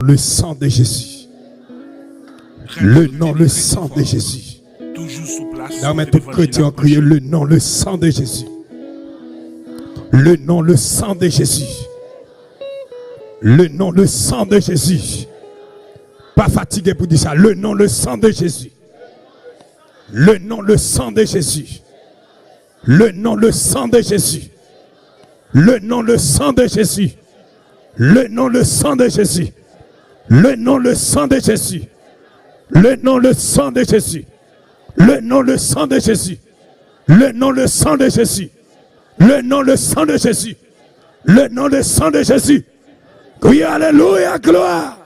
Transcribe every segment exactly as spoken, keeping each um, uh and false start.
Le sang de Jésus. Le nom, le sang de Jésus. Nan men tout kretyen an kriye, le nom, le sang de Jésus. Le nom, le sang de Jésus. Le nom, le sang de Jésus. Pa fatige pou di sa. Le nom, le sang de Jésus. Le nom, le sang de Jésus. Le nom, le sang de Jésus. Le nom, le sang de Jésus. Le nom, le sang de Jésus. Le nom, le sang de Jésus. Le nom, le sang de Jésus. Le nom, le sang de Jésus. Le nom, le sang de Jésus. Le nom, le sang de Jésus. Le nom, le sang de Jésus. Kriye alelouya, glwa.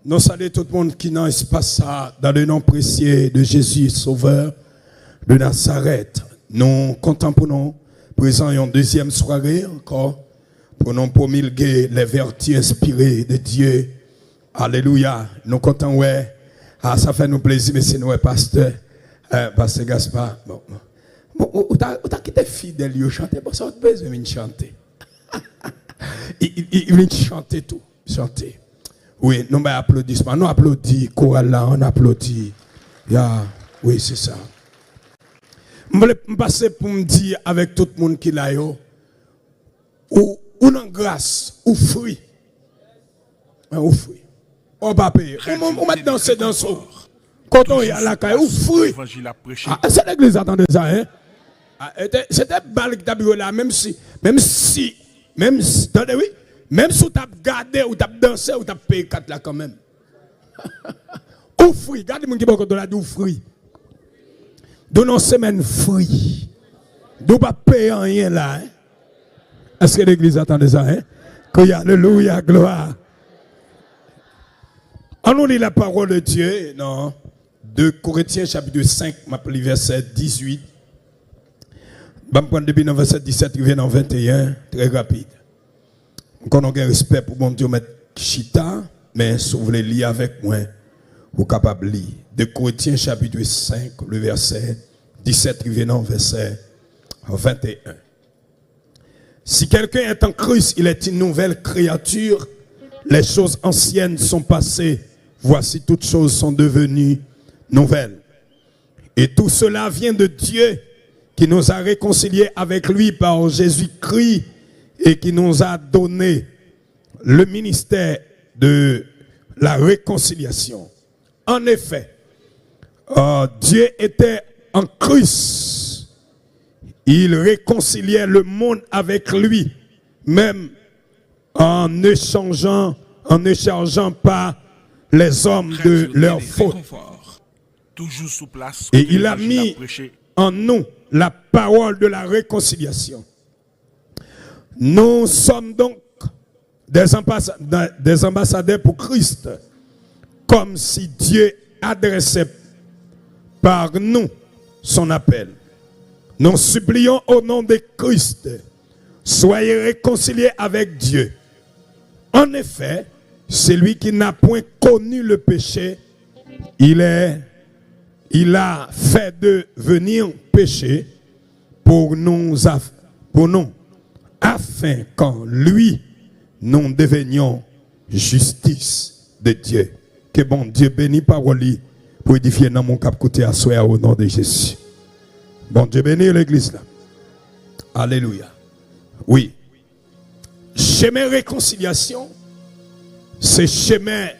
Nou salye tout moun ki nan espas sa, dans le nom précieux de Jésus, Sauveur de Nazareth. Nou kontan pou nou prezan yon dezyèm sware ankò, pou nou pwomilge les vertus inspirées de Dieu. Alelouya. Nou kontan wè. Ah, sa fè nou plezi, mesye, nou wè pastè, eh, pastè Gaspard. Bon, bon. Bon, ou, ou ta, ou ta kite fidèl yo chante, bon, sa w t bezwen vin chante. I, i, i, i vin chante tou. Chante. Wi, nou bay aplodisman. Nou aplodi koral la, ann aplodi. Ya, wi, se sa. M vle m pase pou m di avèk tout moun ki la yo, ou, ou nan gras, ou fri. Ou fri. Ou pa peye. Ou, ou, ou mèt danse dans ou. Kote w ye a lakay, ou fri. Ah, se legliz la tande sa, hein? Ah, e te, se te bal ki t ap jwe la, menm si, menm si, menm si, tande wi, menm si w t ap gade, ou t ap danse, ou t ap peye kat la kanmenm. Ou fri, gade moun ki bò kote w la, di w fri. Di w nan semèn fri. Di w p ap peye anyen la, hein? Èske legliz la tande sa, hein? Kriye alelouya, glwa. Ann nou li la parole de Dieu, non? De Korentyen chapit senk, m ap li vèsè dizuit. Ban m pran depi nan vèsè disèt rive nan venteyen, trè rapid. M konnen w gen respè pou Bondye, w mèt chita, men si w vle li avèk mwen, ou kapab li. De Korentyen chapit senk, le vèsè disèt rive nan vèsè venteyen. Si quelqu'un est en Christ, il est une nouvelle créature. Les choses anciennes sont passées. Voici, toutes choses sont devenues nouvelles. Et tout cela vient de Dieu qui nous a réconciliés avec lui par Jésus-Christ et qui nous a donné le ministère de la réconciliation. En effet, euh, Dieu était en Christ. Il réconciliait le monde avec lui, même en échangeant, en ne chargeant pas les hommes de leurs fautes. Et il a mis en nous la parole de la réconciliation. Nous sommes donc des ambassa-, des ambassadeurs pour Christ, comme si Dieu adressait par nous son appel. Nous supplions au nom de Christ, soyez réconciliés avec Dieu. En effet, celui qui n'a point connu le péché, il est, il a fait devenir péché pour nous, af-, pour nous, afin qu'en lui nous devenions justice de Dieu. Ke Bondye beni pawòl li pou edifye nanm ou k ap koute aswè a, o non de Jezi. Bondye beni legliz la. Alelouya. Wi. Chemen rekonsilyasyon, se chemen,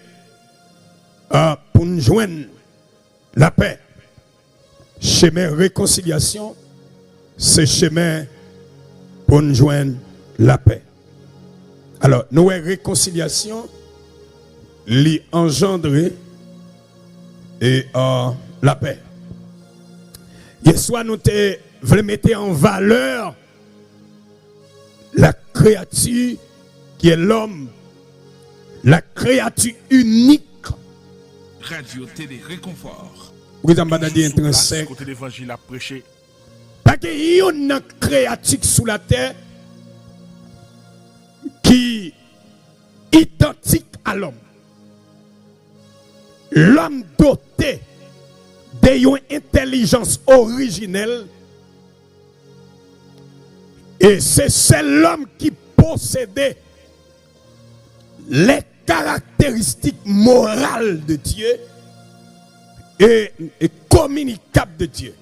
euh, pou n jwenn lapè. Chemen rekonsilyasyon, se chemen pou n jwenn lapè. Alò, nou wè rekonsilyasyon, li anjandre e, euh, lapè. Yèswa, nou te vle mete an valè la créature qui est l'homme, la créature unique. Radio Télé Réconfort. Wi, sa m pa ta di entrensèk. Kote levanjil ap preche. Pa gen youn nan kreyati sou latè ki idantik a lòm. Lòm dote de yon entèlijans orijinèl, e se sèl lòm ki posede les caractéristiques morales de Dieu et, et communicables de Dieu.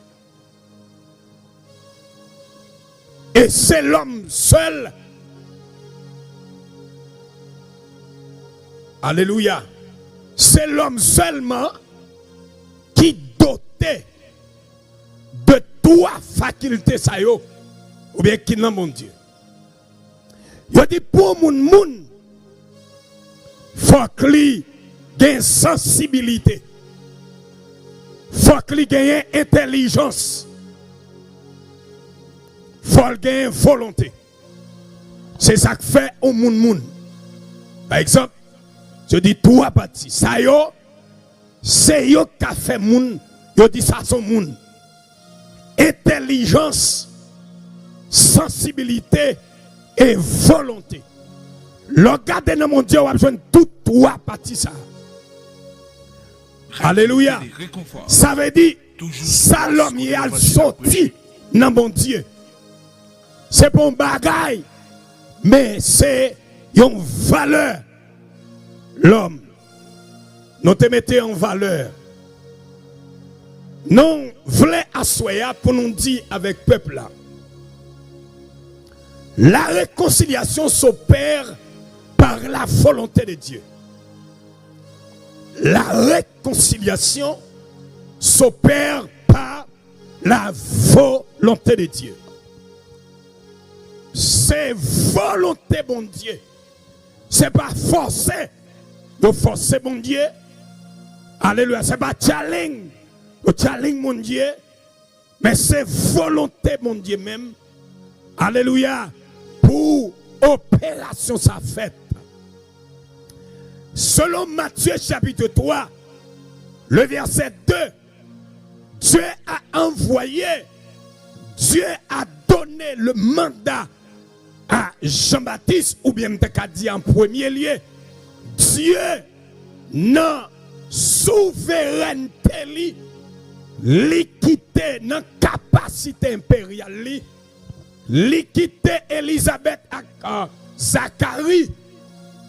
E se lòm sèl, alelouya, se lòm sèlman ki dote de twa fakilte sa yo, oubyen ki nan Bondye. Yo di pou moun moun, fòk li gen sansibilite, fòk li genyen entèlijans, fòk li genyen volonte. Se sa k fè yon moun moun. Pa egzanp, yo di twa pati sa yo, se yo k ka fè moun, yo di sa se yon moun. Entèlijans, sansibilite e volonte. Lè w gade nan Bondye, w ap jwenn tout twa pati sa. Alelouya. Sa vle di, sa lòm ye a soti nan Bondye. Se pa yon bagay, men se yon valè lòm. Nou te mete an valè. Nou vle aswè a pou nou di avèk pèp la, la réconciliation s'opère par la volonté de Dieu. La réconciliation s'opère par la volonté de Dieu. Se volonte Bondye. Se pa fòse. Yo fòse Bondye. Alelouya. Se pa challenge. Yo challenge Bondye. Men se volonte Bondye menm. Alelouya. Pou operasyon sa fèt. Selon Matthieu chapitre trois, le verset deux, Dieu a envoyé, Dieu a donné le mandat à Jean-Baptiste, oubyen m te ka di an premye lye, Dye nan souverènte li, li kite nan kapasite enperyal li, li kite Elizabèt ak, euh, Zakari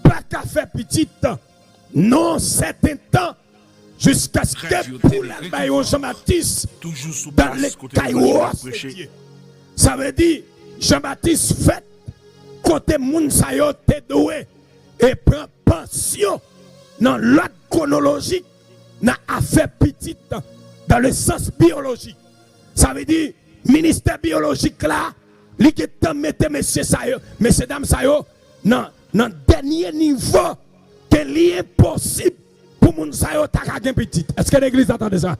pa ka fè pitit nan yon sèten tan, jiskaske pou l al bay yon Jan Batis dans le kairos de Dieu. Sa vle di, Jan Batis fèt kote moun sa yo te dwe e pran pansyon nan lòd kwonolojik nan afè pitit, dans le sens biologique. Sa vle di, ministè biyolojik la, li gentan mete mesye sa yo, mesye dam sa yo, nan, nan dènye nivo ke li enposib pou moun sa yo ta ka gen pitit. Èske legliz la tande sa?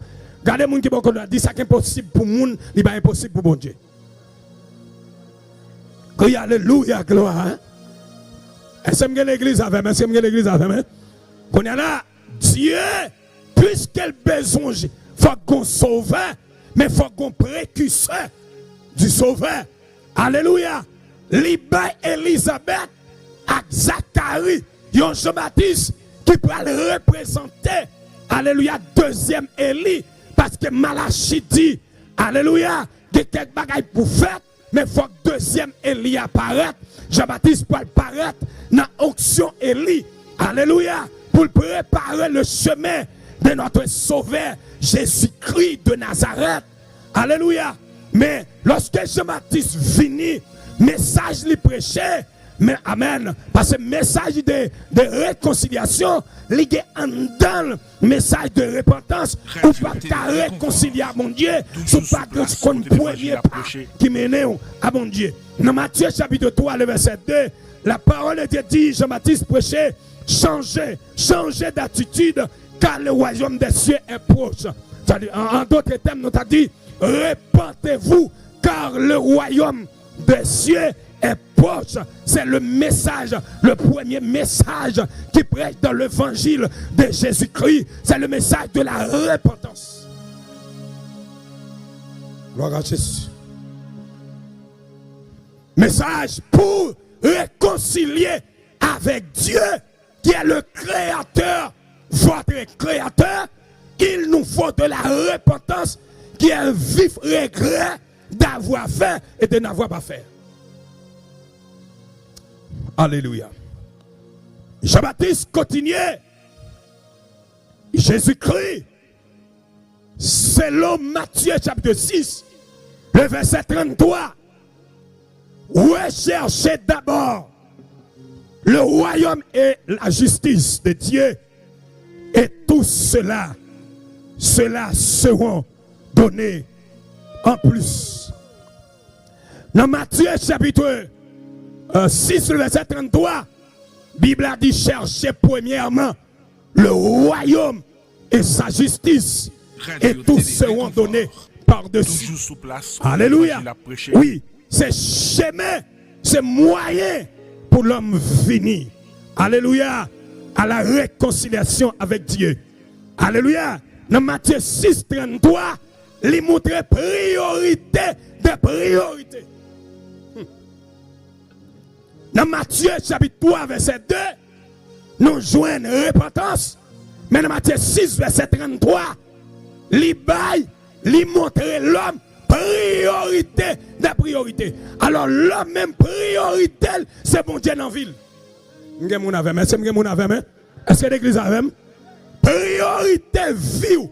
Gade moun ki bò kote w la, di sa k enposib pou moun, li pa enposib pou Bondye. Kriye alelouya, glwa, hein? Èske m gen legliz avè m? Èske m gen legliz avè m, hein? Kounye a la, Dye, piske l bezwen, fòk gon sovè, men fòk gon prekisè di sovè. Alelouya! Li bay Elizabèt ak Zakari yon Jan Batis ki pral reprezante, alelouya, dezyèm Eli, paske Malachi di, alelouya, gen kèk bagay pou fèt, men fòk dezyèm Eli a parèt. Jan Batis pral parèt nan onksyon Eli. Alelouya! Pou l prepare le chemin de notre Sauveur Jésus-Christ de Nazareth. Alelouya! Men, lòske Jan Batis vini, mesaj li preche, men, amèn, paske mesaj de, de rekonsilyasyon, li gen anndan l mesaj de repantans. Ou p ap ka rekonsilye a Bondye si w pa konn premye pa ki mennen w a Bondye. Nan Matye chapitre trois, le verset deux, la parole de Dieu dit, Jean-Baptiste prêchait, changez, changez d'attitude, car le royaume des cieux est proche. Sa di, en, en d'autres termes, nou ta di, repentez-vous, car le royaume des cieux est proche. C'est le message, le premier message qui prêche dans l'évangile de Jésus-Christ. C'est le message de la repentance. Gloire à Jésus. Message pour réconcilier avec Dieu, qui est le créateur, votre créateur. Il nous faut de la repentance, qui est un vif regret d'avoir fait et de n'avoir pas fait. Alelouya. Jan Batis kontinye, Jezikri, selon Matye chapit sis, le vèsè tranntwa, recherchez d'abord le royaume et la justice de Dieu, et tout cela, cela seront données en plus. Nan Matye chapit, euh, sis, vèsè tranntwa, Bib la di, cherchez premièrement le royaume et sa justice, et tout seront donnés par-dessus. Alelouya. Wi, se chemen, se mwayen pou lòm vini, alelouya, à la réconciliation avec Dieu. Alelouya. Nan Matye sis tranntwa, li montre priyorite de priyorite. Hmm. Nan Matye chapit twa, vèsè de, nou jwenn repantans. Men nan Matye sis, vèsè tranntwa, li bay, li montre lòm priyorite de priyorite. Alò, lòm menm, priyorite l, se Bondye nan vi l. M gen moun avè m? Èske m gen moun avè m? Èske legliz avè m? Priyorite vi w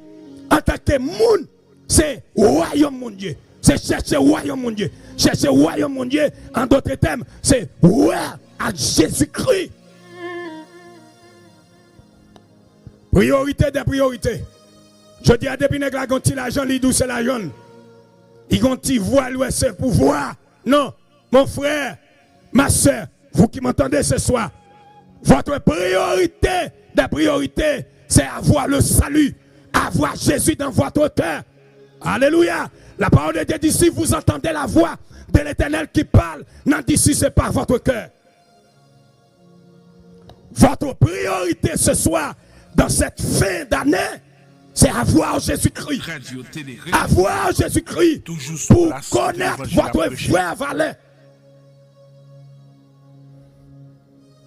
antanke moun, se wayòm Bondye. Se chèche wayòm Bondye. Chèche wayòm Bondye, an dòt tèm, se wè ak Jezikri. Priyorite de priyorite. Jodi a, depi nèg la gon ti lajan, li di w se lajan l. Li gon ti vwa, li wè se pouvwa. Non, mon frère, ma sœur, vous qui m'entendez ce soir, votre priorité des priorités, c'est avoir le salut, avoir Jésus dans votre cœur. Alléluia. La parole de Dieu dit, si vous entendez la voix de l'Éternel qui parle, n'endurcissez pas votre cœur. Votre priorité ce soir, dans cette fin d'année, c'est avoir Jésus-Christ. Avoir Jésus-Christ pour connaître votre vraie valeur.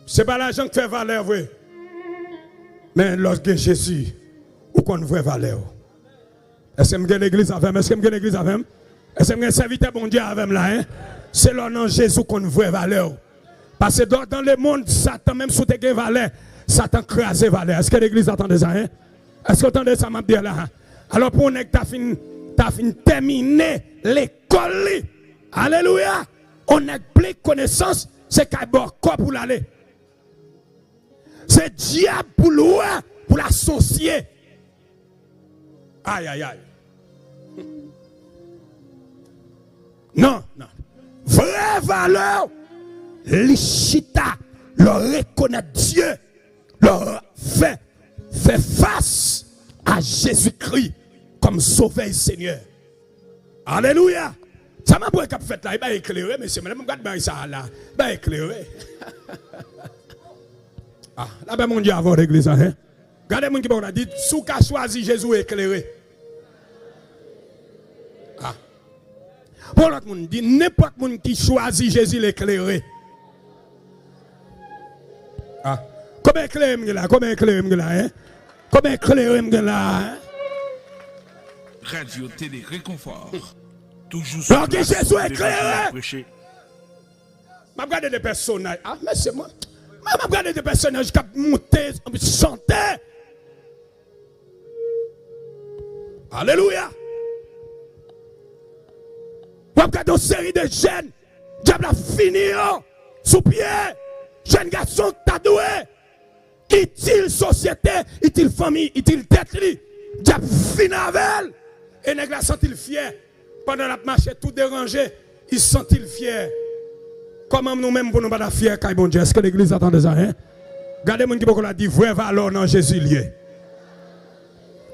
Se pa lajan k fè valè vre. Men lè w gen Jezi, ou konn vrè valè w. Èske m gen legliz avè m? Èske m gen legliz avè m? Èske m gen sèvitè Bondye avè m la, en? Se lè w nan Jezi w konn vrè valè w. Paske dans, dans le monde, Satan, menm si w te gen valè, Satan kraze valè. Èske legliz la tande sa, en? Èske w tande sa m ap di a la? Alò, pou yon nèg ta fin, ta fin tèmine lekòl li, alelouya, yon nèg plen konesans, se kay bòkò pou l ale. Se dyab pou l wè, pou l asosye. Ay, ay, ay. Non, non. Vrè valè w, li chita lè w rekonèt Dye, lè w fè, fè fas a Jezikri kòm Sovè e Senyè. Alelouya! Sa m ap wè k ap fèt la, e bay eklere, mesye. Lè m gad bagay sa a la, bay eklere. Ah, lapè Bondye avè w, legliz la, en. Gade moun ki bò w la, di, si w ka chwazi Jezi, w eklere. Ah. Pou lòt moun, di, nenpòt moun ki chwazi Jezi, l eklere. Ah. Konbyen eklere m gen la? Konbyen eklere m gen la, en? Konbyen eklere m gen la, en? Radio Télé Réconfort. Toujou sou plas pou levanjil ap preche. Lè w gen Jezi, w eklere. M ap gade de pèsonaj. Ah, mesye, mwen, mwen, m ap gade de pèsonaj k ap moute, chante. Alelouya. W ap gade yon seri de jèn, dyab la fini yo sou pye. Jèn gason k ta dwe itil sosyete, itil fanmi, itil tèt li, dyab fin avè l. E nèg la santi l fyè. Pandan l ap mache tou deranje, li santi l fyè. Kòman nou menm pou nou pa ta fyè kay Bondye? Èske legliz la tande sa, en? Gade moun ki bò w la, di, vrè valè w nan Jezi l ye.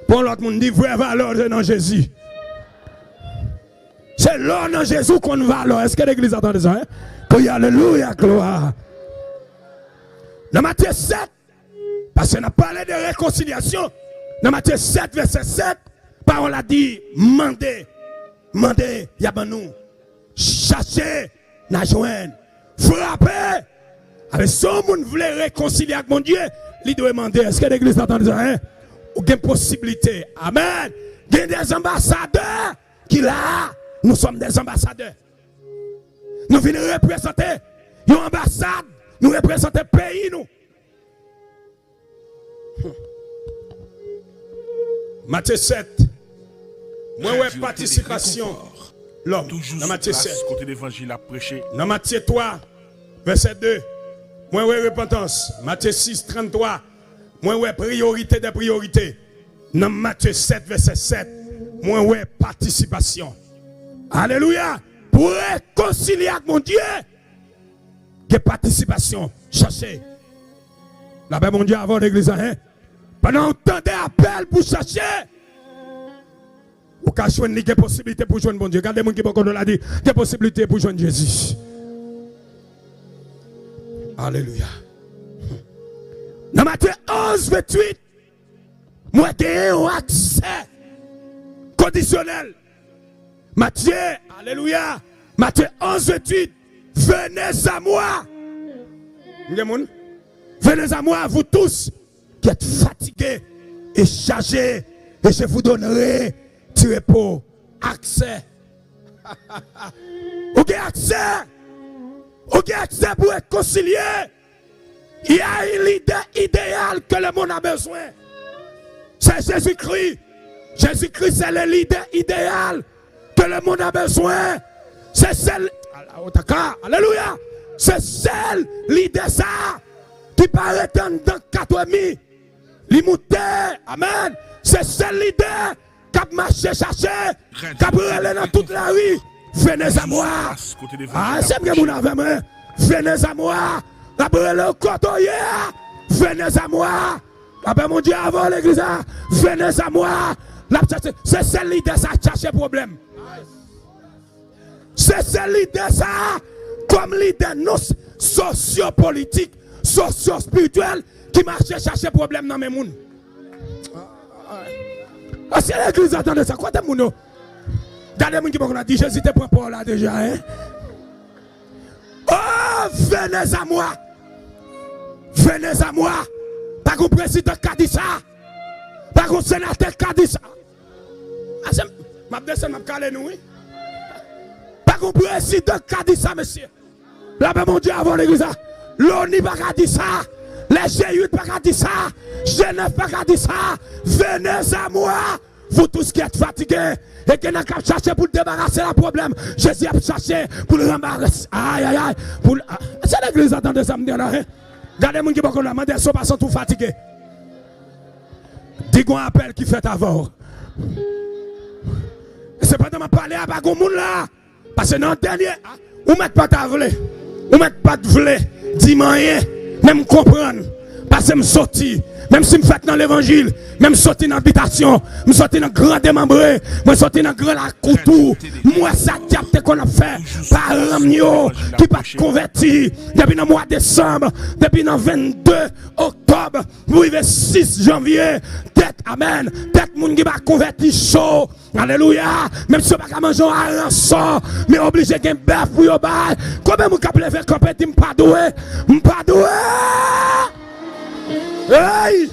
Pou yon lòt moun, di, vrè valè w se nan Jezi. Se lè w nan Jezi w konn valè w. Èske legliz la tande sa, en? Kriye alelouya, glwa. Nan Matye sèt, paske n ap pale de rekonsilyasyon. Nan Matye sèt, vèsè sèt, pawòl la di, mande, mande, y a ban nou. Chache, n a jwenn. Frape. Alò, si yon moun vle rekonsilye ak Bondye, li dwe mande. Èske legliz la tande sa, en? Ou gen posiblite. Amèn. Gen des ambassadeurs ki la. Nous sommes des ambassadeurs. Nou vin reprezante yon anbasad. Nou reprezante peyi nou. Matye sèt. Mwen wè patisipasyon lòm. Nan Matye sèt. Nan Matye twa, vèsè de. Mwen wè repantans. Matye sis, tranntwa. Mwen wè priyorite dè priyorite. Nan Matye sèt, vèsè sèt, mwen wè patisipasyon. Alelouya! Pou rekonsilye ak Bondye, gen patisipasyon. Chache. Lapè Bondye avè w, legliz la, hein? Pandan w tande apèl pou chache, ou ka jwenn li, gen posiblite pou jwenn Bondye. Gade moun ki bò kote w la, di, gen posiblite pou jwenn Jezi. Alelouya. Nan Matye onz, venntuit, mwen genyen yon aksè kondisyonèl. Matye, alelouya. Matye onz, venntuit. Venez à moi. M gen moun. Venez à moi, vous tous qui êtes fatigués et chargés, et je vous donnerai du repos. Aksè. Ou gen aksè. Ou gen aksè pou rekonsilye. Il y a un leader idéal que le monde a besoin. C'est Jésus-Christ. Jésus-Christ, c'est le leader idéal que le monde a besoin. Se sèl, alelouya, se sèl lidè sa a ki pa rete anndan kat emi. Li moute, amèn. Se sèl lidè k ap mache chache, k ap rele nan tout lari, venez à moi. Ah, se m gen moun avè mwen, venez à moi. L ap rele w kote w ye a, venez à moi. Lapè Bondye avè w, legliz la, venez à moi. L ap chache, se sèl lidè sa k chache pwoblèm. Se sèl lidè sa a, kòm lidè non sosyopolitik, sosyoespirityèl, ki mache chache pwoblèm nan men moun. Èske legliz la tande sa? Kote moun yo? Gade moun ki bò kote w la, di Jezi te pran pa w la deja, hein? Oh, venez à moi. Venez à moi. Pa gon prezidan k ka di sa. Pa gon senatè k ka di sa. Ase, m ap desann, m ap kale nou, wi. Pa gon prezidan k ka di sa, mesye. Lapè Bondye avè w, legliz la. Loni pa ka di sa. Lè G uit pa ka di sa. G nèf pa ka di sa. Venez à moi, vous tous qui êtes fatigués. E gen nan k ap chache pou l debarase la pwoblèm. Jezi ap chache pou l ranbarase. Ayayay. Pou l, ah, se legliz la, tande sa m di la, hein? Gade moun ki bò kote w la, mande si w pa santi w fatige. Di gon apèl ki fèt avè w. E se pandan m ap pale a, pa gon moun la. Paske nan dènye, a, ou mèt pa ta vle. Ou mèt pa t vle di m anyen. Men m konprann. Paske m soti. Menm si m fèt nan levanjil, men m soti nan bitasyon. M soti nan gran demanbre. Mwen soti nan gran lakou tou. M wè sa dyab te konn ap fè. Paran m yo ki pa t konvèti. Depi nan mwa desanm. Depi nan vennde oktòb. Pou rive sis janvye, tèt, amèn, tèt moun ki pa konvèti cho. Alelouya. Menm si yo pa ka manje yon aransò, men oblije gen bèf pou yo bay. Konbyen moun k ap leve kanpe di, "M pa dwe, m pa dwe"? Hey!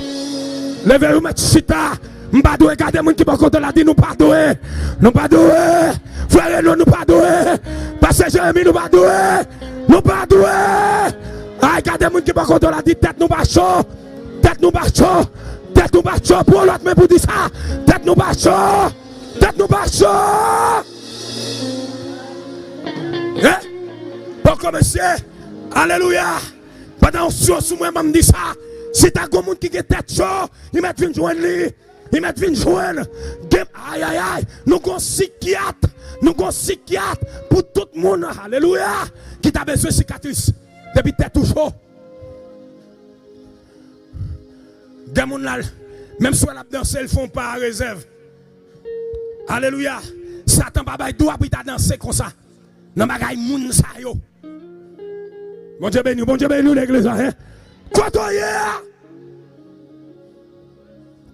Leve, ou mèt chita. M pa dwe. Gade moun ki bò kote w la, di, "Nou pa dwe. Nou pa dwe. Frè Reno, nou pa dwe. Pastè Jeremi, nou pa dwe. Nou pa dwe." Ay, gade moun ki bò kote w la, di, "Tèt nou pa cho. Tèt nou pa cho. Tèt nou pa cho." Pran lòt men pou di sa. Tèt nou pa cho. Tèt nou pa cho. Hein? Poko, mesye. Alelouya. Pandan onksyon sou mwen, ban m di sa. Si ta gon moun ki gen tèt cho, li mèt vin jwenn li. Li mèt vin jwenn. Gen, ayayay. Nou gon sikyat. Nou gon sikyat pou tout moun. Alelouya. Ki ta bezwen sikatris. Depi tèt ou cho. Gen moun la, menm si w wè l ap danse, l fè yon pa a rezèv. Alelouya. Satan pa bay dwa pou l ta danse konsa. Nan bagay moun sa yo. Bondye beni w, Bondye beni w, legliz la, hein? Kote w ye a?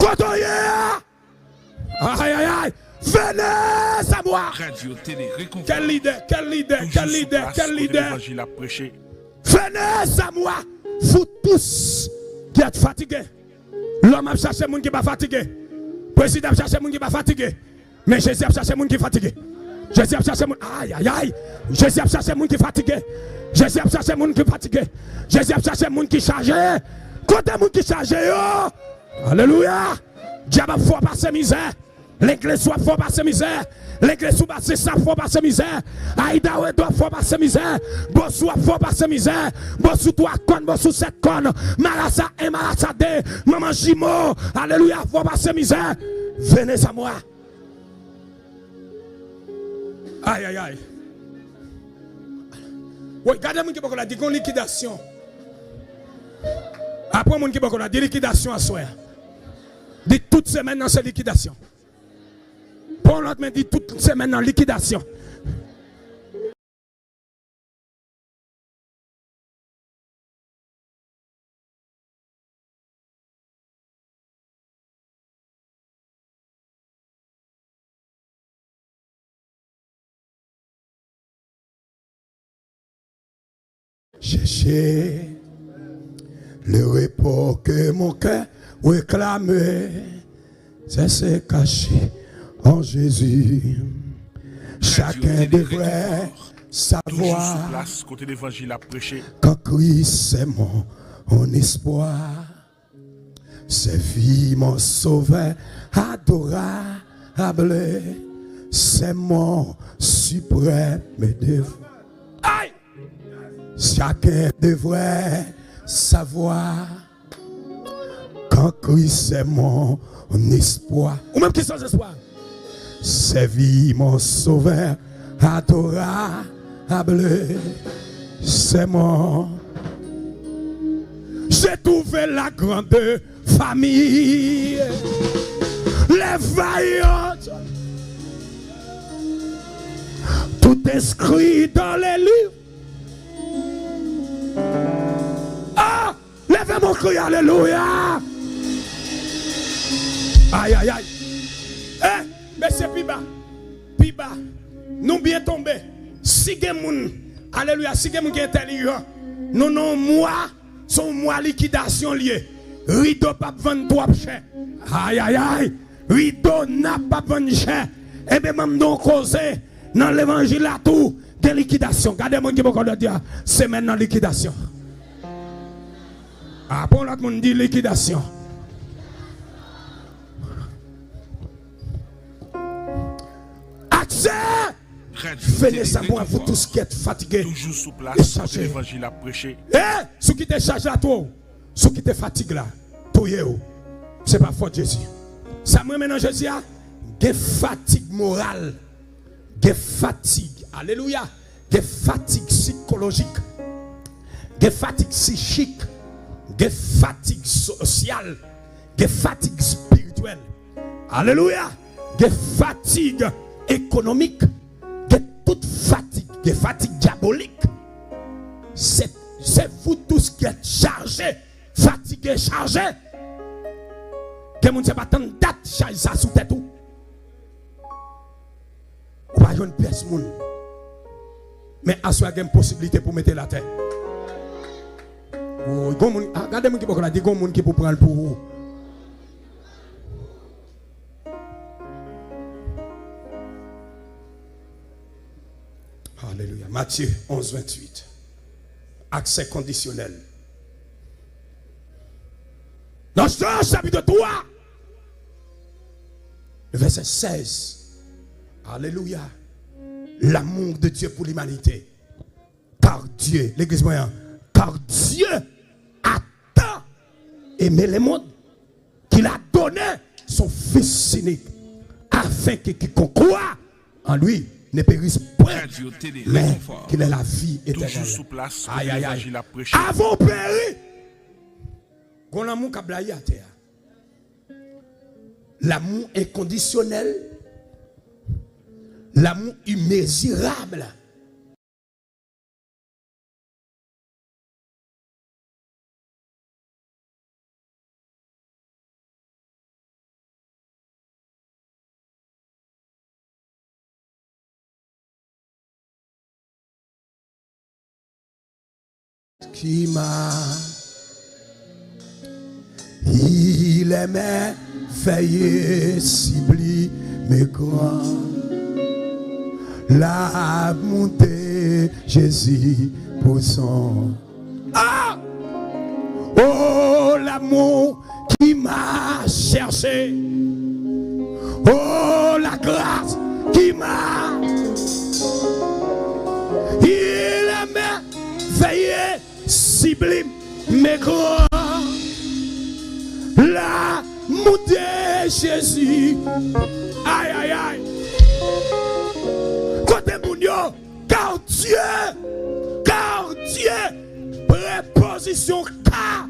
Kote w ye a? Ay, ay, ay. Venez à moi. Kèl lidè, kèl lidè, kèl lidè, kèl lidè. Venez à moi, vous tous qui êtes fatigués. Lòm ap chache moun ki pa fatige. Prezidan ap chache moun ki pa fatige. Men Jezi ap chache moun ki fatige. Jezi ap chache moun, ay, ay, ay. Jezi ap chache moun ki fatige. Jezi ap chache moun ki fatige. Jezi ap chache moun ki chaje. Kote moun ki chaje yo? Alelouya! Dyab ap fè w pase mizè. Legliz ou ap fè w pase mizè. Legliz ou Batis ap fè w pase mizè. Aida Wedo ap fè w pase mizè. Bosou ap fè w pase mizè. Bosou twa kòn, Bosou sèt kòn. Marasa en, Marasa de. Manman jimo. Alelouya, ap fè w pase mizè. Vene sa mwa. Ay, ay, ay. Woy, gade moun ki bò kote la, di gon likidasyon. Apre moun ki bò kote la, di likidasyon aswè a. Di tout semèn nan se likidasyon. Pran lòt men, di tout semèn nan likidasyon. Chercher le repos que mon cœur réclame, c'est se cacher en Jésus. Chacun devrait savoir qu'en Christ c'est mon espoir. Servir mon Sauveur adorable, c'est mon suprême devoir. Aïe! Chacun devrait savoir qu'en Christ c'est mon espoir. Ou menm ki sans espoir. Servir mon Sauveur adorable, c'est mon. J'ai trouvé la grande famille, les vaillants, tout inscrit dans les livres. Ah! Leve men w, kriye alelouya. Ay, ay, ay. Eh, mesye, pi ba. Pi ba. Nou byen tonbe. Si gen moun, alelouya, si gen moun ki entèlijan, nou nan yon mwa, se yon mwa likidasyon l ye. Rido p ap vann twòp chè. Ay, ay, ay. Rido nap p ap vann chè. Ebyen, ban m di w yon koze. Nan levanjil la tou, gen likidasyon. Gade moun ki bò kote l, di a, semèn nan likidasyon. A, pran lòt moun, di likidasyon. Akse! Venez à moi, vous tous qui êtes fatigués et chargés. Eh, si w kite chaj la twò, si w kite fatig la touye w, se pa fòt Jezi. Sa m renmen nan Jezi a, gen fatig moral. Gen fatig, alelouya. Gen fatig sikolojik. Gen fatig sichik. Gen fatig sosyal. Gen fatig espirityèl. Alelouya. Gen fatig ekonomik. Gen tout fatig. Gen fatig dyabolik. Se, se vous tous qui êtes chargés, fatigués, chargés. Gen moun se pa tann dat chaj sa sou tèt ou. Ou pa jwenn pyès moun. Men aswè a gen posiblite pou mete l atè. Woy, gon moun, ah, gade moun ki bò kote l la, di gon moun ki pou pran l pou ou. Alelouya. Matye onz venntuit. Aksè kondisyonèl. Nan Jan chapit twa, vèsè sèz. Alelouya. L'amour de Dieu pour l'humanité. Car Dieu, legliz mwen an, car Dieu a tant aimé le monde qu'il a donné son Fils unique, afin que quiconque croit en lui ne périsse point, mais qu'il ait la vie éternelle. Ay, ay, ay. Avan w peri, gon lanmou k ap blayi atè a. Lanmou enkondisyonèl, lanmou imezirab. Qui m'a Il est merveilleux, sublime et grand, l'amour de Jésus pour son. Ah! Oh, l'amour qui m'a cherché. Oh, la grâce qui m'a. Il aimait veiller sublime mais grand. L'amour de Jésus. Ay, ay, ay. Kote moun yo? Car Dieu, car Dieu, prepozisyon ka.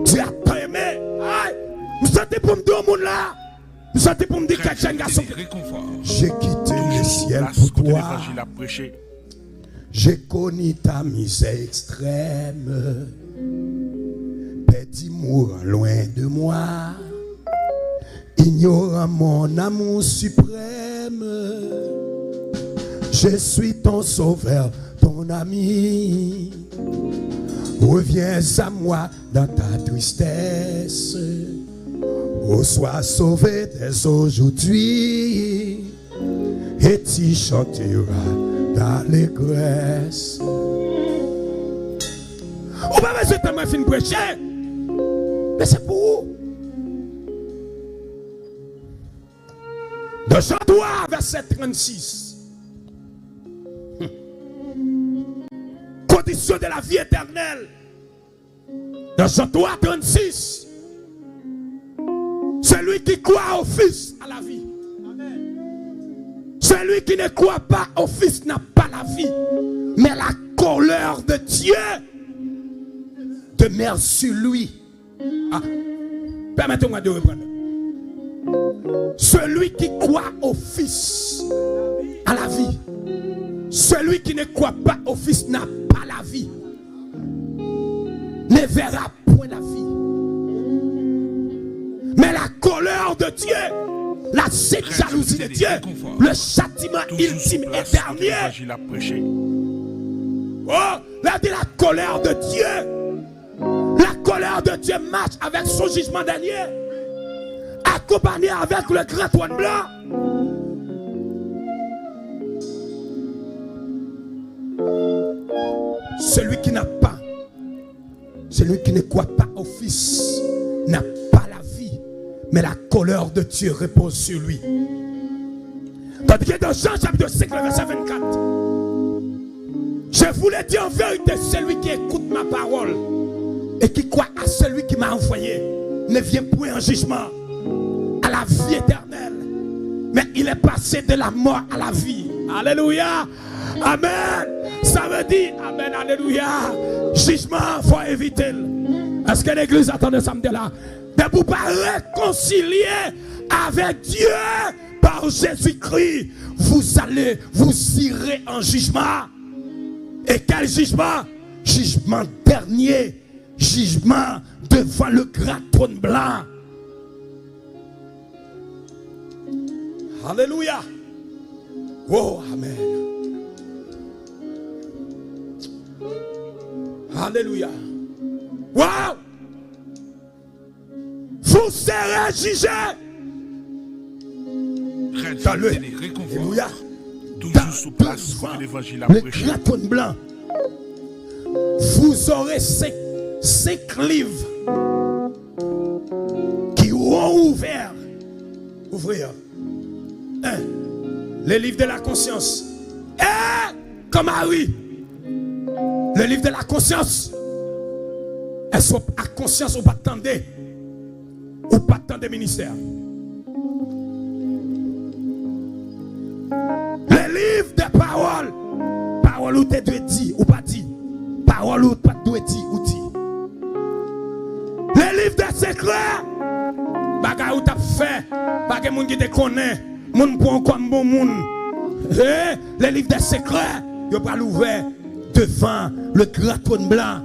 Dieu a tan eme. Ay, m santi pou m di yon moun la. M santi pou m di kèk jèn gason. J'ai quitté le ciel pour toi. J'ai connu ta misère extrême. Perdu, mourant loin de moi. Ignorant mon amour suprême. Je suis ton sauveur, ton ami. Reviens à moi dans ta tristesse. Oh, sois sauvé dès aujourd'hui. Et tu chanteras d'allégresse. Ou pa bezwen tann mwen fin preche. Men se pou ou. Dans Jean trois, verset trente-six. Condition de la vie éternelle. Dans Jean trois, trente-six, celui qui croit au Fils a la vie. Celui qui ne croit pas au Fils n'a pas la vie, mais la colère de Dieu demeure sur lui. Ah, permettez-moi de reprendre. Celui qui croit au Fils a la vie. Celui qui ne croit pas au Fils n'a pas la vie, ne verra point la vie. Mais la colère de Dieu, la sainte jalousie de Dieu, le châtiment ultime et dernier. Oh, la dit la colère de Dieu. La colère de Dieu marche avec son jugement dernier, accompagné avec le grand trône blanc. Celui qui n'a pas, celui qui ne croit pas au Fils n'a pas la vie, mais la colère de Dieu repose sur lui. Tandis que dans Jean chapitre cinq, le verset vingt-quatre, je vous le dis en vérité, celui qui écoute ma parole et qui croit à celui qui m'a envoyé ne vient point en jugement, à la vie éternelle, mais il est passé de la mort à la vie. Alléluia. Amen. Sa vle di, amen, alelouya, jijman an, fò evite l. Èske legliz la tande sa m di la? Depi w pa rekonsilye avèk Dye pa Jezikri, vous allez, vous irez en jugement. E kèl jijman? Jijman dènye, jijman devan le gran twòn blan. Alelouya. Oh, amen. Alelouya. Wow! Vous serez jugés dans le, alelouya, dans, devant le grand trône blanc. Vous aurez cinq, cinq livres qui auront ouvert. Ouvrir. Un, le livre de la conscience. Eh, Kanmari, le livre de la conscience. Èske w ak konsyans ou pa t tande? Ou pa t tande ministè? Le livre des paroles. Pawòl ou te dwe di, ou pa di. Pawòl ou pa t dwe di, ou di. Le livre des secrets. Bagay ou t ap fè, pa gen moun ki te konnen. Moun pran w kòm bon moun. Eh, le livre des secrets, yo pral ouvè devan le gran twòn blan.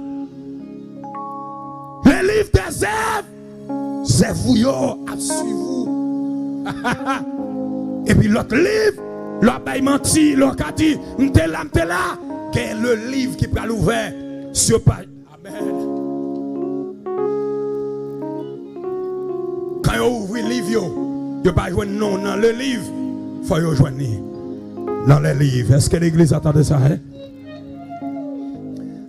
Le livre des œuvres, zèv ou yo ap swiv ou. Epi lòt liv, lè w ap bay manti, lè w ka di, "M te la, m te la," gen le liv ki pral ouvè sou paj. Amen. Kan yo ouvri liv yo, yo pa jwenn non w nan le liv, fò yo jwenn li nan le liv. Èske legliz la tande sa, en?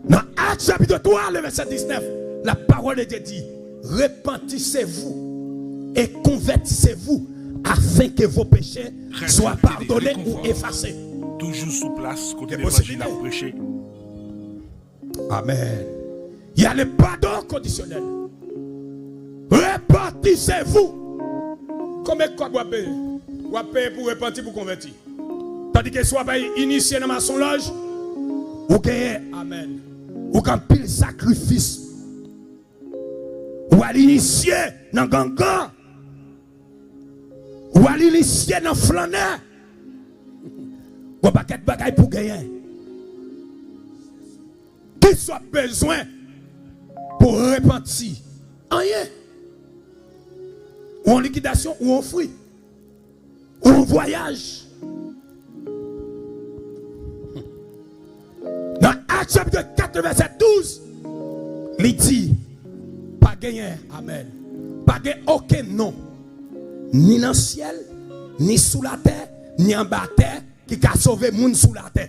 Nan Chapitre trois, le verset dix-neuf, la parole de Dieu dit, repentissez-vous et convertissez-vous afin que vos péchés soient pardonnés ou effacés. Toujou sou plas kote levanjil ap preche. Amen. Il y a le pardon conditionnel. Repentissez-vous. Konbyen kòb w ap peye? W ap peye pou repanti, pou konvèti. Tandike si w ap al inisye nan masonlaj, ou genyen, amen, ou gen anpil sakrifis. Ou al inisye nan gangan. Ou al inisye nan flannè. Gon pakèt bagay pou genyen. Kisa w ap bezwen pou repanti? Anyen. Ou an likidasyon, ou an fri. Ou an vwayaj. Nan Ak chapit kat, vèsè douz, li di, pa genyen, amen, pa gen okenn non, ni nan syèl, ni sou latè, ni anba tè, ki ka sove moun sou latè.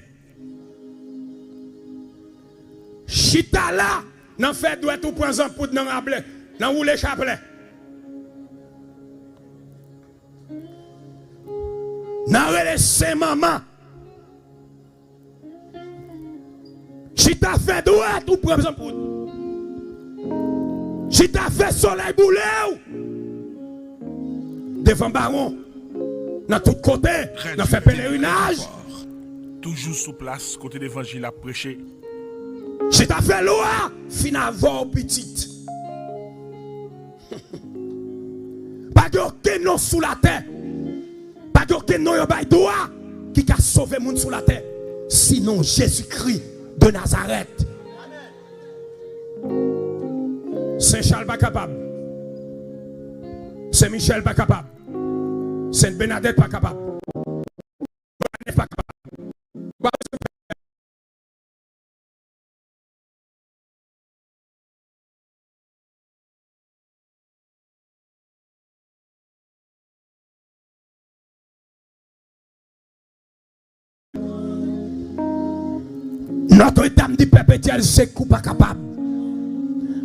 Chita la, nan fè dwèt ou pran zanpoud nan rablè, nan woule chaplè. Nan rele sen manman. Chita fè dwèt ou pran zanpoud. Chita fè solèy boule w. Devan bawon. Nan tout kote. Nan fè pelerinaj. Toujou sou plas kote levanjil ap preche. Chita fè lwa fin avè w pitit. Pa gen okenn non sou latè, pa gen okenn non yo bay dwa ki ka sove moun sou latè, sinon Jezikri de Nazarèt. Sen Chal pa kapab. Sen Michèl pa kapab. Sent Bènadèt pa kapab. Bènadèt pa kapab. Notre Dame du Perpétuel Secours pa kapab.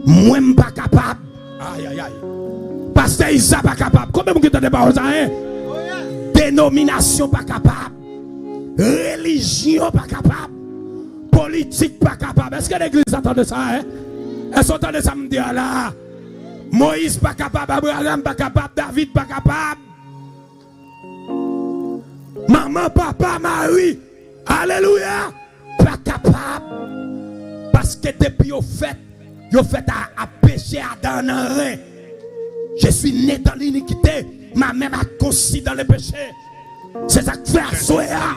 Mwen m pa kapab. Ayayay. Pastè Iza pa kapab. Konbyen moun ki tande pawòl sa, en? Denominasyon pa kapab. Relijyon pa kapab. Politik pa kapab. Èske legliz la tande sa, en? Èske w tande sa m di a la? Moyiz pa kapab, Abraram pa kapab, David pa kapab. Manman, papa, mari, alelouya, pa kapab. Paske depi yo fèt, yo fèt a, a peche, Adan nan ren. Je suis né dans l'iniquité, ma mère m'a conçu dans le péché. Se sa k fè aswè a,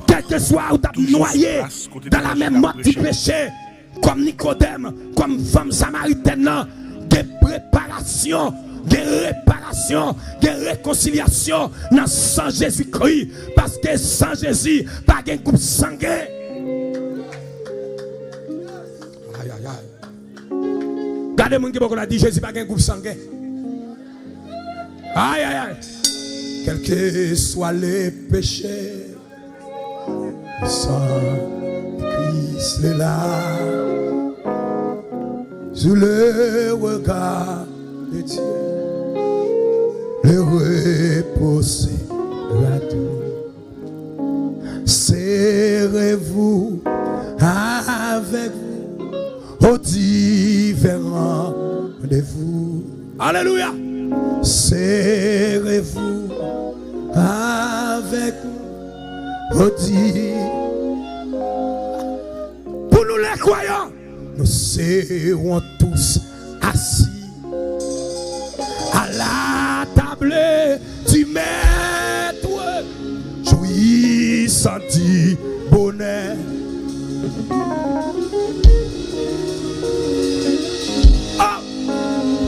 kèlkeswa ou t ap nwaye dans la même mort du péché, kòm Nikodèm, kòm fanm samaritèn nan, gen preparasyon, gen reparasyon, gen rekonsilyasyon nan san Jezikri, paske san Jezi pa gen gwoup sangen. Ayayay. Gade moun ki bò kote w la, di, Jezi pa gen gwoup sangen. Ayayay. Quel que soit le péché, le sang de Christ est là. Sous le regard de Dieu, le repos sera doux. Serrez-vous avec vous au divin rendez-vous. Alelouya. Serrez-vous avec nous au divin. Pour nous les croyants, nous serons tous assis à la table du Maître, jouissant du bonheur. Oh,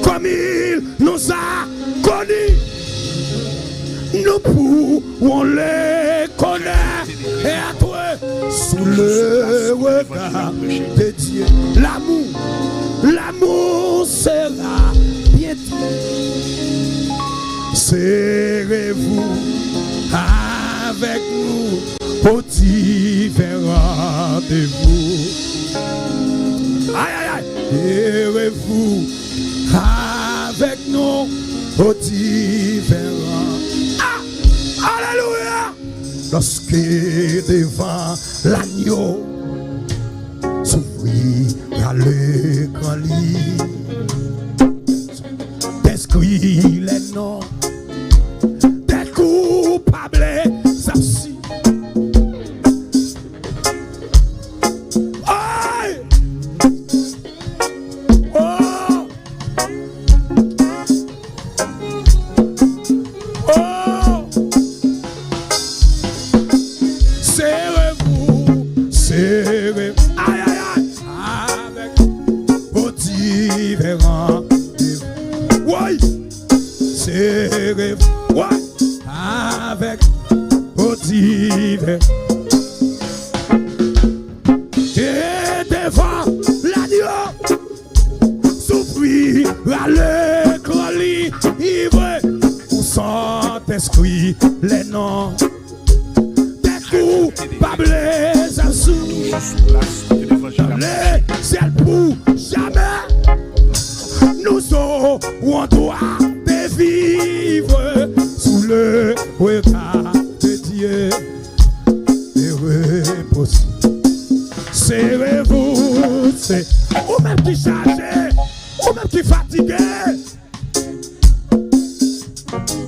comme il nous a connus, nous pourrons le connaître sous le regard de Dieu. L'amour, l'amour sera bien dit. Serrez-vous avec nous au divin rendez-vous. Serez-vous avec nous au divin rang. Ah! Alelouya! Lòske devan lagno s'ouvrira le gran li, enskri lè non dè koupab, sa si. Ay! Oh! Oh! Serez-vous, serez, ay, ay, ay, avec vos divins rendez-vous. Woy! Serez-vous, woy! Avec vos divins. Te devan lagno s'ouvrira le gran li, ivre ou Sentespri, lè non dè koupab sa sou le syèl pou jamè. Nous aurons droit de vivre sous le regard de Dieu. Heureux possible. Serez-vous, se ou menm ki chaje, ou menm ki fatige.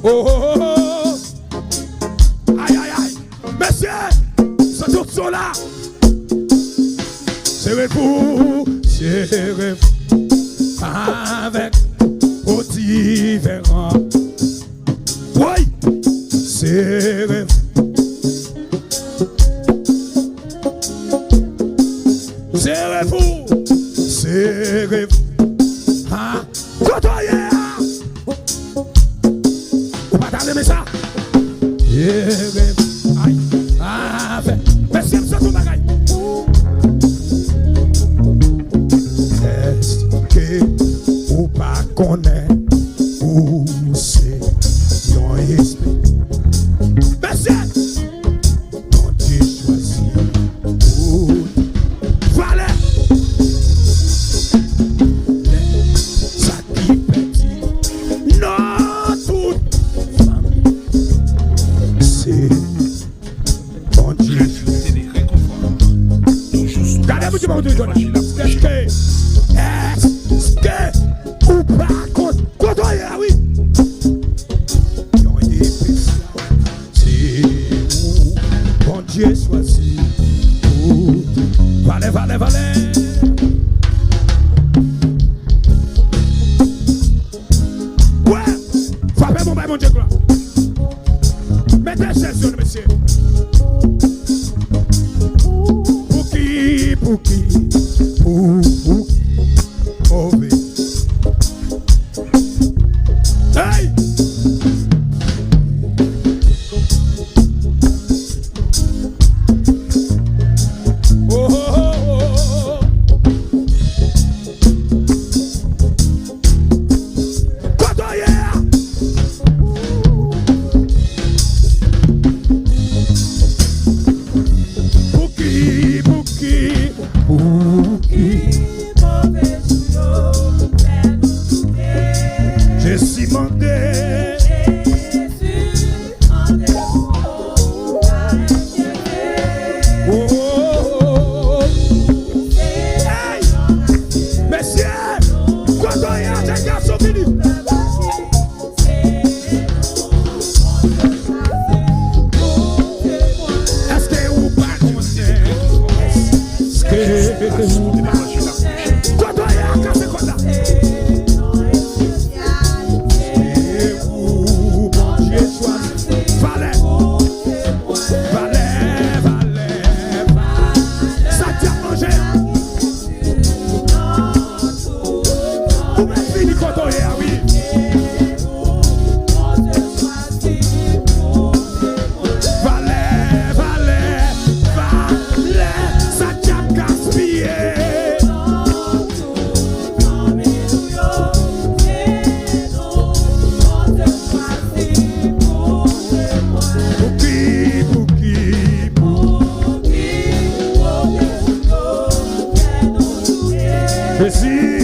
Oh, oh, oh, oh. Ay, ay, ay. Mesye, se tout sa la. Serez-vous, serez-vous avec vos divins rendez-vous. Woy! Serez-vous. Serez-vous. Serez-vous. Ah. Kote w ye a? Ou pa ta renmen sa? Ay, avè. Mesye, m sot yon bagay. Èske ou pa konnen ou se yon espri? Mesye! Bondye chwazi ou. Valè. Sa ki pèdi nan tout fanmi. Se Bondye. Gade, Bondye pa konn telefòn. Èske, èske ou pa konn kote w ye a, wi? Yon epesyal. Se ou Bondye chwazi pou valè, valè, valè. Kwè, frape bon, bay Bondye glwa. Mete chèz yo, mesye. Pouki, pouki, pou, pou, move. Hey! Oh, oh, oh, oh, oh. Kote w ye a? Pouki, pouki, pouki? Jezi mande. Oh, oh, oh, oh. Hey! Mesye, kote w ye a, jèn gason, vini. Èske ou pa konnen? Èske ou pa konnen? Kote w ye a, kase kòd la. Se ou Bondye chwazi. Valè. Valè, valè, valè. Sa k ap manje? Ou mèt vini kote w ye a, wi. Valè, valè, valè, sa dyab gaspiye. Pouki, pouki, pouki. E si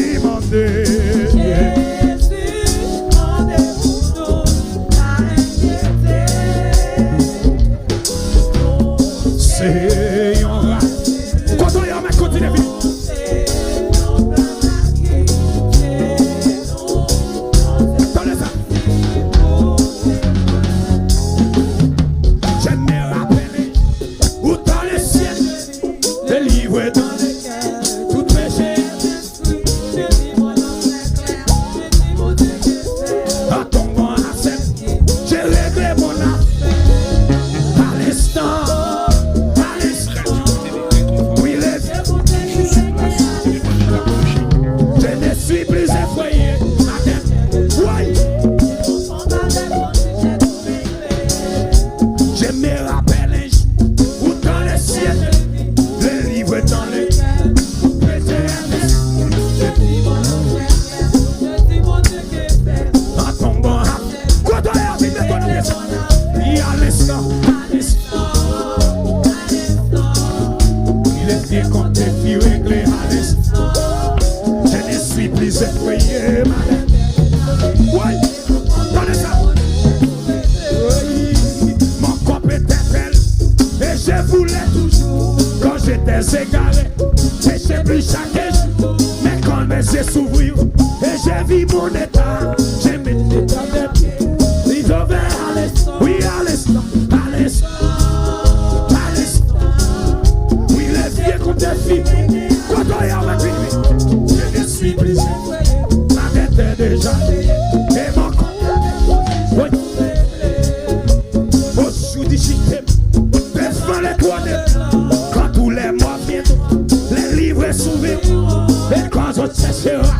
Te s'ouvrir et j'ai vu mon état. J'ai mis l'état des pieds. Ils ont ouvert à l'instant. Oui, à l'instant. À l'instant. À l'instant. Oui, les vieux qu'on défie. Quand on y a la vie, je ne suis plus. Ma dette est déjà payée. Et mon compte. Oui. Aujourd'hui, je t'aime. Devant le trône, quand tous les morts viendront, les livres s'ouvriront, et quand on cherchera,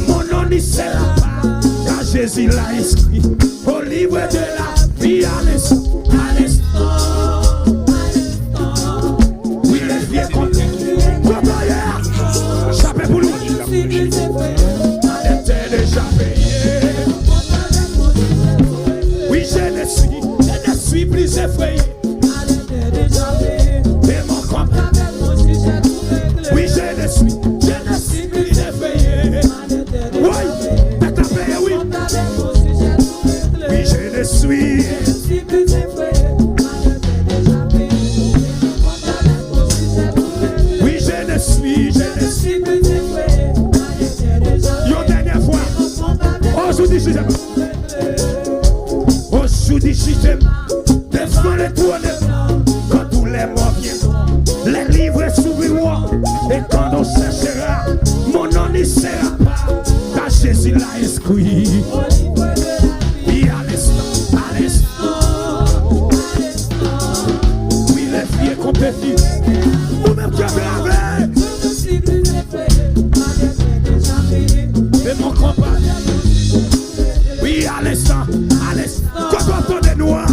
mon nom n'y sera pas, car Jésus l'a inscrit au livre de la vie à l'instant, à l'instant, à l'instant. Oui, les vieux comptes, compte hier, chape pou nou. Dette déjà payée. Oui, je ne suis, je ne suis plus effrayé. Et mon compte. Oui, je ne suis, je ne suis plus effrayé. Oui, t'as payé, oui. Oui, je ne suis. Oui, je ne suis, je ne suis. Yon dènyè fwa. Oh, je dis, je Aujourd'hui, jugement devant le trône, quand tous les morts viendront, les livres s'ouvriront, et quand on cherchera, mon nom n'y sera pas, car Jésus l'a inscrit. Et à l'instant, à l'instant, oui, les vieux qu'on défie, ou menm ki ap lave. E mon konpa. Wi, a lenstan, a lenstan. Kote w ap tande nou an?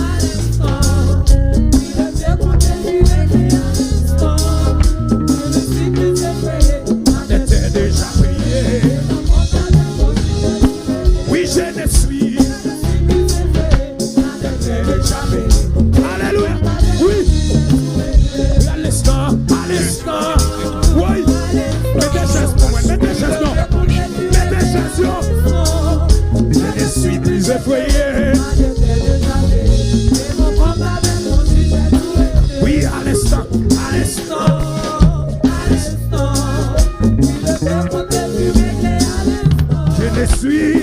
Dèt te deja peye. Wi, je ne suis. Alelouya. Wi. Wi, a lenstan, a lenstan. Wi. Mete chèz pou mwen, mete chèz non. Mete chèz yo. Je ne suis plus effrayé. Wi, a lenstan, a lenstan. Je ne suis.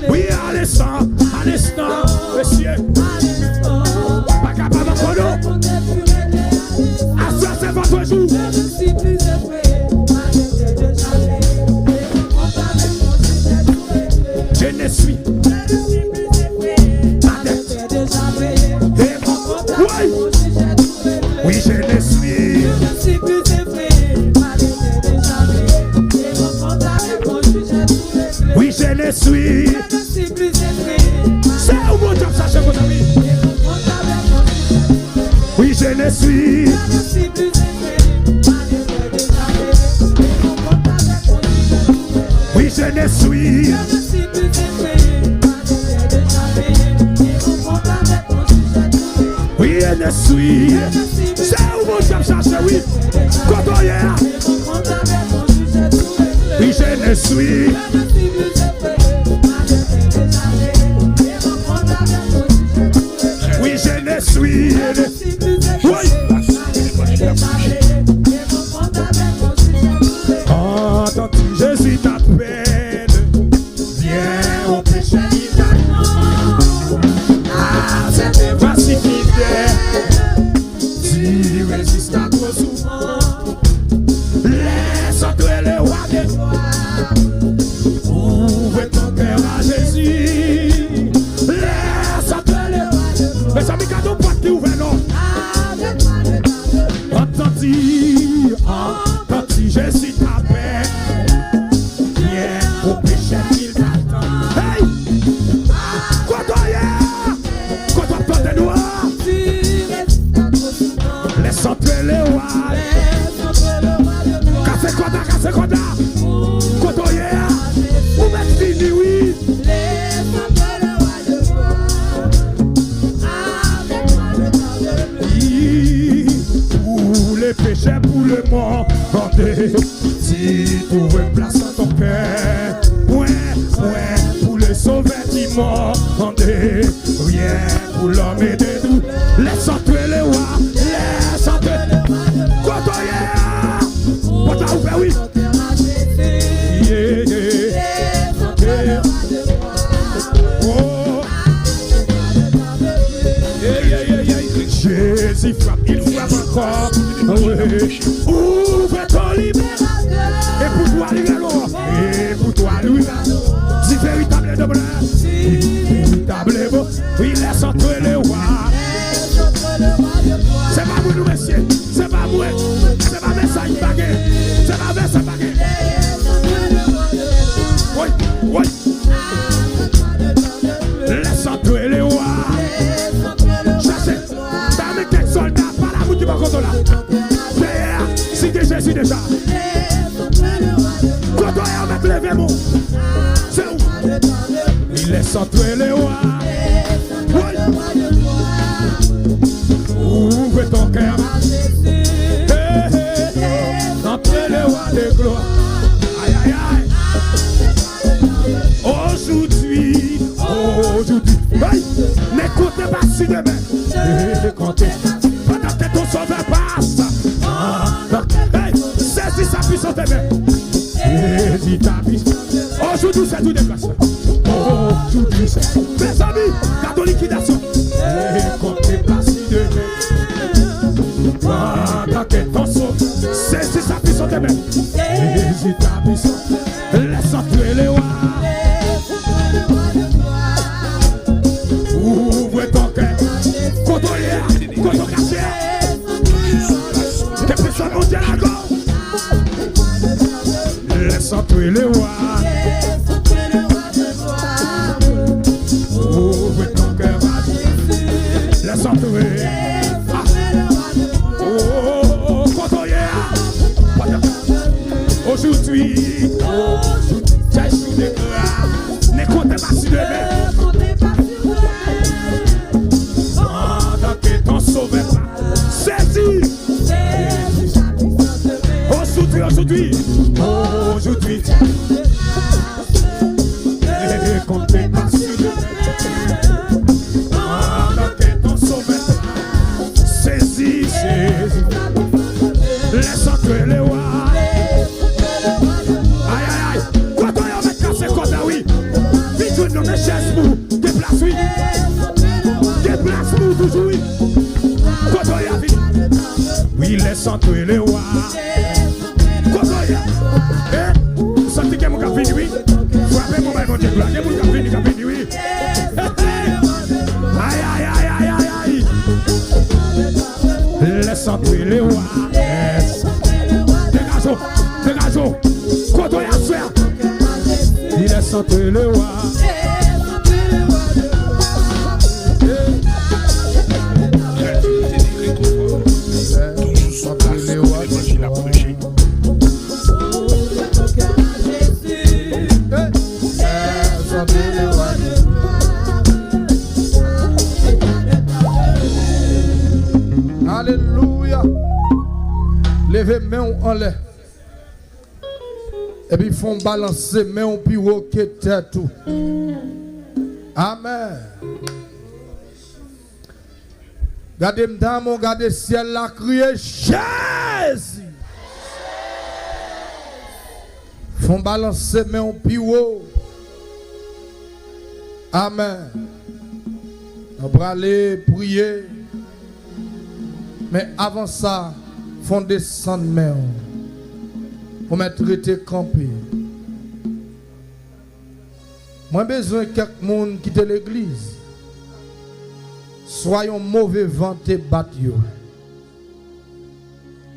Wi, a lenstan, a lenstan, mesye. Pa kapab ankò non. Aswè se vòtrejou. Je ne suis. Wi. Wi, je ne suis. Wi, je ne suis. Se ou Bondye ap chache, mon ami. Wi, je ne suis. Wi, je ne suis. Wi, je ne suis. Se ou Bondye ap chache, wi. Kote w ye a? Wi, je ne suis. Wi, je ne suis. Wi. Antan ti Jezi t ap pèd, vyen o peche ki t ap aksepte, va si fidèl, dire jis ta twò souvan. Lè sòt rele wa de glwa, ouvre ton cœur à Jésus. Lè sòt rele wa de glwa. Mezanmi, gade yon pòt ki ouvè non. Antan ti, antan ti Jezi t ap pèd, vyen o peche ki t ap tann. Hey! Kote w ye a? Kote w ap tande nou an? Lè sòt rele wa. Kase kòd la, kase kòd la. Kote w ye a? Ou mèt vini, wi. Pour les pécheurs, pour le monde entier, trouve place dans ton cœur. Point, point pour le sauveur du monde entier, rien pour l'homme et de tout. Lè sòt rele wa, lè sòt rele wa. Li frape ankò. Wi. Ouvre ton liberatè. E pou twa li rele w. E pou twa li rele w. Di veritab doblè. Veritab bon. Wi, lè sant rele w. Se pa mwen, non, mesye. Se pa mwen. Se pa mesaj bagay. Se pa mesaj bagay. Woy, woy. Lè sant rele w. Chache. Sa men kèk sòlda pa la moun ki bò kote w la. Dèyè a, site Jezi deja. Kote w ye, mèt leve men w. Se ou. Li lè sant rele w. Woy. Ouvre ton cœur. Hey, hey. Antre le roi de gloire. Ay, ay, ay. Aujourd'hui, aujourd'hui. Hey, ne comptez pas sur demain. Ne comptez pas. Pendant que ton sauveur passe. Pendant que, hey, saisis sa puissante main. Saisis ta puissante. Aujourd'hui, c'est jour de grâce. Aujourd'hui, c'est. Mezanmi, gade yon likidasyon. Ne comptez pas sur demain. Pendant que ton sauveur. Saisis sa puissante main. Saisis ta puissante. Lè sant rele w. Ouvre ton cœur. Kote w ye a? Kote w kache a? Kèlkeswa Bondye lage w. Lè sant rele w. Ouvre ton cœur. Lè sant rele. Ah. Oh, oh, oh, oh, kote w ye a? Aujourd'hui, aujourd'hui, c'est jour de grâce. Ne comptez pas sur demain. Pendant que ton sauveur passe. Saisis. Aujourd'hui, aujourd'hui, aujourd'hui. Ne comptez pas sur demain. Pendant que ton sauveur passe. Saisis, saisis. Lè sant rele w. Ay, ay, ay. Kote w ye, mèt kase kòd la, wi. Vin jwenn nou, men chèz pou ou. Gen plas, wi. Gen plas pou ou toujou, wi. Kote w ye, vin. Wi, lè sant rele w. Kote w ye. Eh, m santi gen moun k ap vini, wi. Frape pou bay Bondye glwa. Gen moun k ap vini, k ap vini, wi. Hey, hey. Ay, ay, ay, ay, ay, ay. Lè sant rele w. Degaje w, degaje w. Kote w ye aswè a? Li lè sant rele w. Toujou sou plas pou levanjil ap preche. Alelouya. Leve men w anlè. Epi fè yon balanse men w pi wo ke tèt ou. Amèn. Gade m ta mwen, gade syèl la, kriye Jezi. Fè yon balanse men w pi wo. Amèn. Nou prale priye. Men avan sa, fè w desann men w. Ou mèt rete kanpe. Mwen bezwen kèk moun kite legliz. Swa yon move van te bat yo.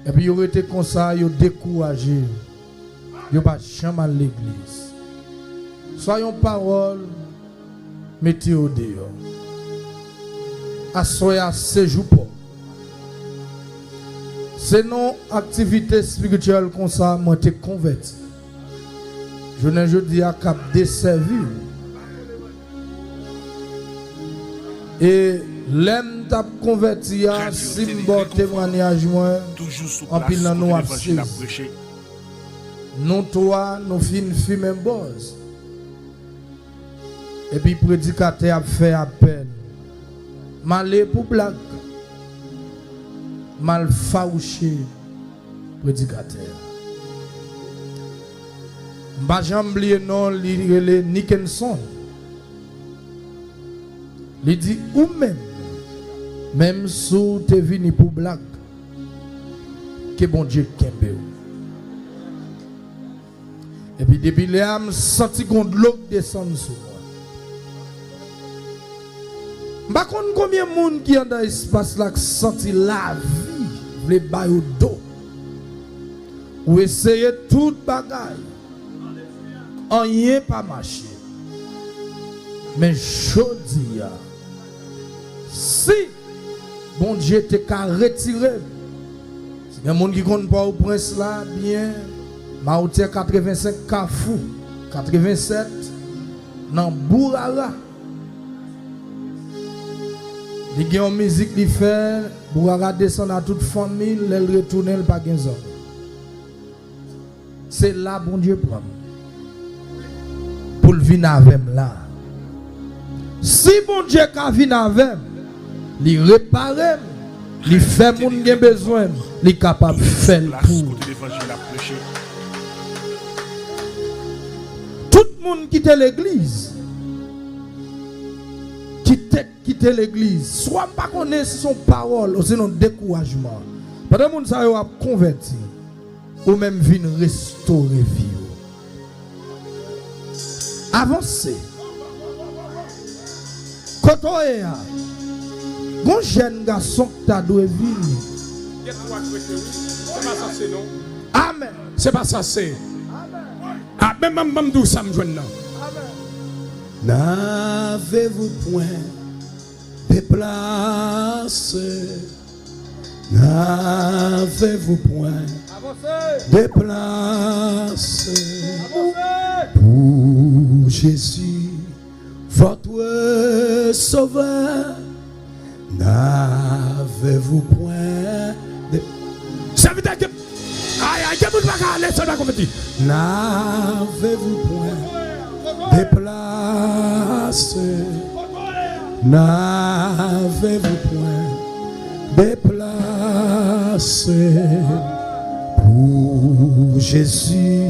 Epi yo rete konsa, yo dekouraje. Yo pa janm al legliz. Swa yon pawòl mete yo deyò. Aswè a se jou pa w. Se nan aktivite espirityèl konsa mwen te konvèti. Jounen jodi a k ap desèvi w. E lè m t ap konvèti a, si m ba w temwanyaj mwen, anpil nan nou ap sezi. Nou twa, nou fin fimen bòz. Epi predikatè ap fè apèl. M ale pou blag. M al fawouche predikatè a. M pa janm bliye non li, rele Nickenson. Li di, ou menm, Menm si w te vini pou blag, ke Bondye kenbe w. Epi depi lè a, m santi gon dlo k desann sou mwen. M pa konn konbyen moun ki anndan espas la k santi lavi vle ba yo do. Ou eseye tout bagay, anyen pa mache. Men jodi a, si Bondye te ka retire m, si gen moun ki konn Pòtoprens la byen, Mawotyè katrevensenk Kafou, katrevensèt, nan Bourara. Li gen yon mizik li fè, Bourara desann a tout fanmi l, lè l retounen, l pa gen zanmi. Se la Bondye pran m pou l vin avè m la. Si Bondye ka vin avè m, li repare m, li fè moun gen bezwen m, li kapab fè l pou ou. Tout moun kite legliz, kite, kite legliz, swa m pa konnen si se yon pawòl osinon dekourajman. Pandan moun sa yo ap konvèti, ou menm vin restore vi w. Avanse. Kote w ye a? Gon jèn gason k ta dwe vini. Amèn. Se pa sa se. A, men, ban m, ban m di w sa m jwenn nan. N'avez-vous point déplacé? N'avez-vous point déplacé pour Jésus, votre Sauveur? N'avez-vous point dé- Sèvitè, gen, ay, ay, gen moun ki pa ka ale san l pa konvèti. N'avez-vous point déplacé? N'avez-vous point déplacé pour Jésus,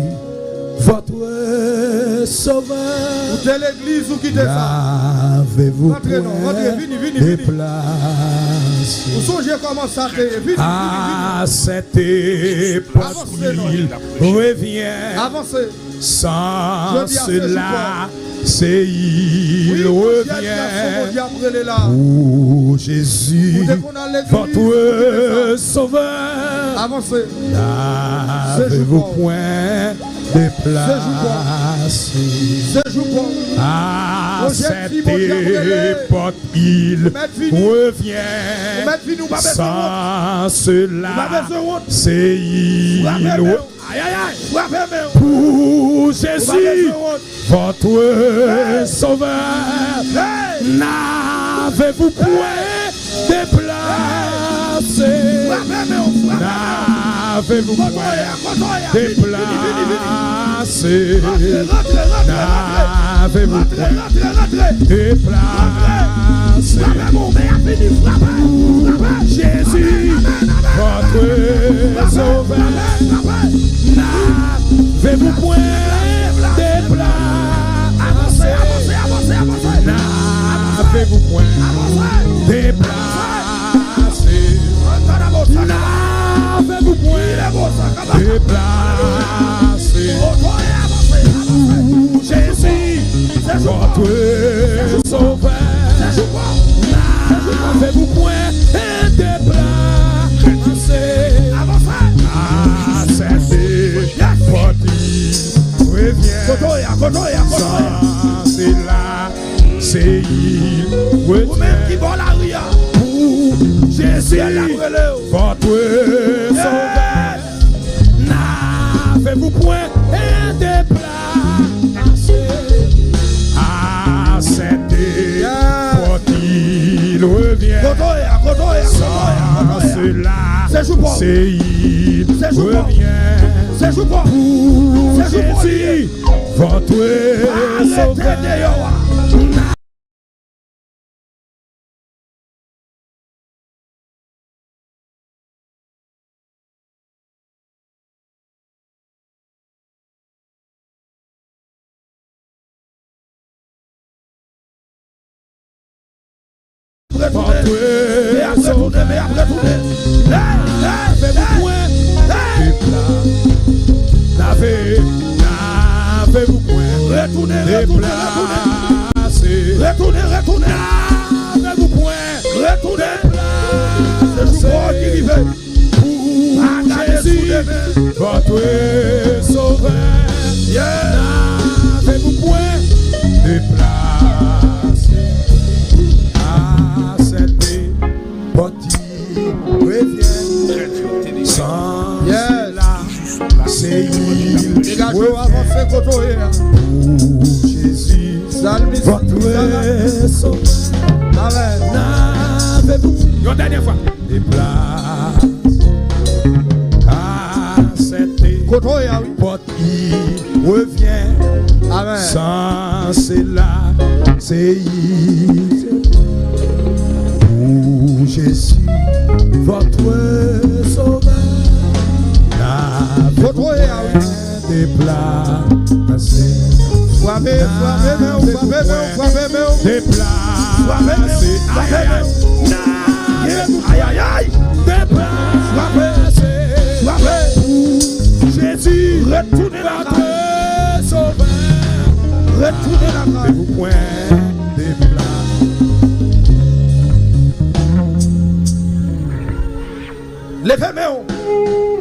votre Sauveur? Ou te legliz, ou kite sa. N'avez-vous point déplacé? Rantre non, rantre, vini, vini, vini. Ou sonje kòman sa te ye, vini, vini, vini. À cette époque, il revient. Avanse. Sans cela, c'est il revient. Pour Jésus, votre Sauveur. N'avez-vous point déplacé? À cette époque, il revient. Sans cela, c'est il revient. Ay, ay, ay. Frape men. Pour Jésus, votre Sauveur, n'avez-vous point déplacé? N'avez-vous point déplacé? N'avez-vous point déplacé? Jésus, votre Sauveur, n'avez-vous point déplacé? N'avez-vous point déplacé? N'avez-vous point déplacé? Jésus, votre Sauveur, n'avez-vous point déplacé? À cette époque, il revient. Sans cela, c'est il revient. Ou menm ki bò lari a. Pour Jésus, votre Sauveur, n'avez-vous point déplacé? À cette époque, il revient. Kote w ye a, kote w ye a, kote w ye a, kote w ye a. Sans cela, c'est il revient. Pour Jésus, votre Sauveur. Retounen. Pè a Retounen, men y ap retounen. Hey, hey, lave pou pwen. Hey, lave, lave pou pwen. Retounen, retounen, retounen. Retounen, retounen. Lave pou pwen. Retounen. Se jou mò ki rive. Pou Jezi, votre Sauveur. Yeah. Lave pou pwen. Déplacé, aksepte, pòt ki revyen. San sila, se il. Degaje w, avanse kote w ye a. Pou Jezi, votre Sauveur. Amen. Lave pou. Yon dènyè fwa. Déplacé, aksepte. Kote w ye a, wi. Pòt ki revyen. Amen. San sila, se il. Pour Jésus, votre Sauveur. Kote w ye a, wi. Déplacé. Frape, frape men w, frape men w, frape men w. Déplacé. Frape men w, frape men w. Ay, ay, ay. Déplacé. Frape, frape. Jezi, retounen lakay. Sovè. Retounen lakay. Pou pwen depla. Leve men w.